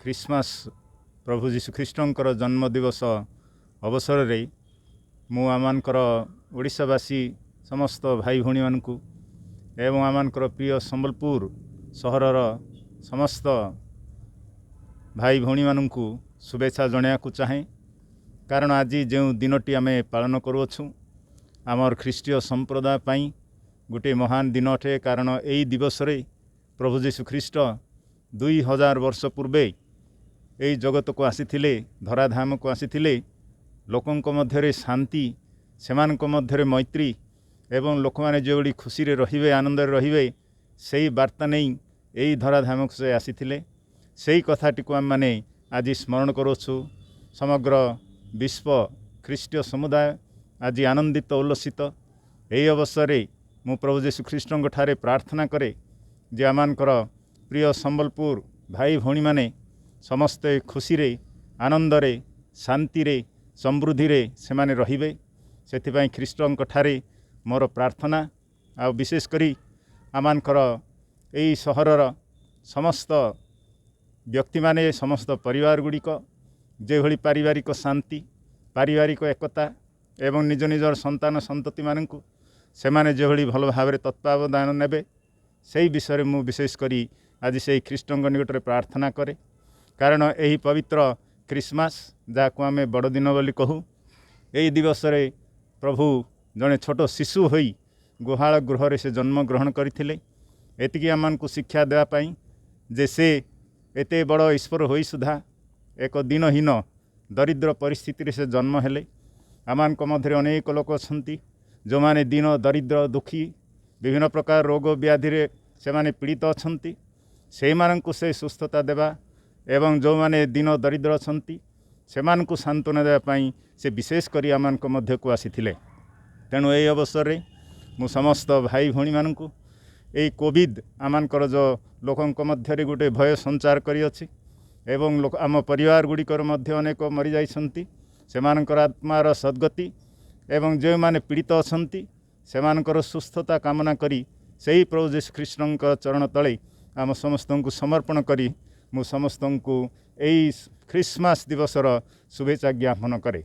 Christmas ପ୍ରଭୁ ଯୀଶୁ ଖ୍ରୀଷ୍ଟଙ୍କର ଜନ୍ମ ଦିବସ ଅବସରରେ ମୁଁ ଆମମାନଙ୍କର ଓଡ଼ିଶାବାସୀ ସମସ୍ତ ଭାଇ ଭଉଣୀମାନଙ୍କୁ ଏବଂ ଆମମାନଙ୍କର ପ୍ରିୟ ସମ୍ବଲପୁର ସହରର ସମସ୍ତ ଭାଇ ଭଉଣୀମାନଙ୍କୁ ଶୁଭେଚ୍ଛା ଜଣାଇବାକୁ ଚାହେଁ। କାରଣ ଆଜି ଯେଉଁ ଦିନଟି ଆମେ ପାଳନ କରୁଅଛୁ, ଆମର ଖ୍ରୀଷ୍ଟୀୟ ସମ୍ପ୍ରଦାୟ ପାଇଁ ଗୋଟିଏ ମହାନ ଦିନ ଅଟେ। କାରଣ ଏଇ ଦିବସରେ ପ୍ରଭୁ ଯୀଶୁ ଖ୍ରୀଷ୍ଟ 2000 ବର୍ଷ ପୂର୍ବେ ଏଇ ଜଗତକୁ ଆସିଥିଲେ, ଧରାଧାମକୁ ଆସିଥିଲେ। ଲୋକଙ୍କ ମଧ୍ୟରେ ଶାନ୍ତି, ସେମାନଙ୍କ ମଧ୍ୟରେ ମୈତ୍ରୀ ଏବଂ ଲୋକମାନେ ଯେଉଁଭଳି ଖୁସିରେ ରହିବେ, ଆନନ୍ଦରେ ରହିବେ, ସେଇ ବାର୍ତ୍ତା ନେଇ ଏଇ ଧରାଧାମକୁ ସେ ଆସିଥିଲେ। ସେଇ କଥାଟିକୁ ଆମେମାନେ ଆଜି ସ୍ମରଣ କରୁଅଛୁ। ସମଗ୍ର ବିଶ୍ୱ ଖ୍ରୀଷ୍ଟୀୟ ସମୁଦାୟ ଆଜି ଆନନ୍ଦିତ, ଉଲ୍ଲସିତ। ଏହି ଅବସରରେ ମୁଁ ପ୍ରଭୁ ଯୀଶୁ ଖ୍ରୀଷ୍ଟଙ୍କ ଠାରେ ପ୍ରାର୍ଥନା କରେ ଯେ ଆମମାନଙ୍କର ପ୍ରିୟ ସମ୍ବଲପୁର ଭାଇ ଭଉଣୀମାନେ ସମସ୍ତେ ଖୁସିରେ, ଆନନ୍ଦରେ, ଶାନ୍ତିରେ, ସମୃଦ୍ଧିରେ ସେମାନେ ରହିବେ। ସେଥିପାଇଁ ଖ୍ରୀଷ୍ଟଙ୍କ ଠାରେ ମୋର ପ୍ରାର୍ଥନା। ଆଉ ବିଶେଷ କରି ଆମମାନଙ୍କର ଏଇ ସହରର ସମସ୍ତ ବ୍ୟକ୍ତିମାନେ, ସମସ୍ତ ପରିବାର ଗୁଡ଼ିକ ଯେଭଳି ପାରିବାରିକ ଶାନ୍ତି, ପାରିବାରିକ ଏକତା ଏବଂ ନିଜ ନିଜର ସନ୍ତାନ ସନ୍ତତିମାନଙ୍କୁ ସେମାନେ ଯେଭଳି ଭଲ ଭାବରେ ତତ୍ତ୍ୱାବଧାନ ନେବେ, ସେଇ ବିଷୟରେ ମୁଁ ବିଶେଷ କରି ଆଜି ସେଇ ଖ୍ରୀଷ୍ଟଙ୍କ ନିକଟରେ ପ୍ରାର୍ଥନା କରେ। କାରଣ ଏହି ପବିତ୍ର ଖ୍ରୀଷ୍ଟମାସ, ଯାହାକୁ ଆମେ ବଡ଼ଦିନ ବୋଲି କହୁ, ଏହି ଦିବସରେ ପ୍ରଭୁ ଜଣେ ଛୋଟ ଶିଶୁ ହୋଇ ଗୁହାଳ ଗୃହରେ ସେ ଜନ୍ମଗ୍ରହଣ କରିଥିଲେ, ଏତିକି ଆମମାନଙ୍କୁ ଶିକ୍ଷା ଦେବା ପାଇଁ ଯେ ସେ ଏତେ ବଡ଼ ଈଶ୍ୱର ହୋଇ ସୁଦ୍ଧା ଏକ ଦୀନହୀନ ଦରିଦ୍ର ପରିସ୍ଥିତିରେ ସେ ଜନ୍ମ ହେଲେ। ଆମମାନଙ୍କ ମଧ୍ୟରେ ଅନେକ ଲୋକ ଅଛନ୍ତି ଯେଉଁମାନେ ଦୀନ, ଦରିଦ୍ର, ଦୁଃଖୀ, ବିଭିନ୍ନ ପ୍ରକାର ରୋଗ ବ୍ୟାଧିରେ ସେମାନେ ପୀଡ଼ିତ ଅଛନ୍ତି। ସେଇମାନଙ୍କୁ ସେ ସୁସ୍ଥତା ଦେବା ଏବଂ ଯେଉଁମାନେ ଦୀନ ଦରିଦ୍ର ଅଛନ୍ତି ସେମାନଙ୍କୁ ସାନ୍ତ୍ୱନା ଦେବା ପାଇଁ ସେ ବିଶେଷ କରି ଆମମାନଙ୍କ ମଧ୍ୟକୁ ଆସିଥିଲେ। ତେଣୁ ଏହି ଅବସରରେ ମୁଁ ସମସ୍ତ ଭାଇ ଭଉଣୀମାନଙ୍କୁ, ଏଇ କୋଭିଡ଼ ଆମମାନଙ୍କର ଯେଉଁ ଲୋକଙ୍କ ମଧ୍ୟରେ ଗୋଟେ ଭୟ ସଞ୍ଚାର କରିଅଛି ଏବଂ ଲୋକ ଆମ ପରିବାର ଗୁଡ଼ିକର ମଧ୍ୟ ଅନେକ ମରିଯାଇଛନ୍ତି, ସେମାନଙ୍କର ଆତ୍ମାର ସଦ୍ଗତି ଏବଂ ଯେଉଁମାନେ ପୀଡ଼ିତ ଅଛନ୍ତି ସେମାନଙ୍କର ସୁସ୍ଥତା କାମନା କରି ସେଇ ପ୍ରଭୁ ଯୀଶୁ ଖ୍ରୀଷ୍ଟଙ୍କ ଚରଣ ତଳେ ଆମ ସମସ୍ତଙ୍କୁ ସମର୍ପଣ କରି ମୁଁ ସମସ୍ତଙ୍କୁ ଏଇ ଖ୍ରୀଷ୍ଟମାସ ଦିବସର ଶୁଭେଚ୍ଛା ଜ୍ଞାପନ କରେ।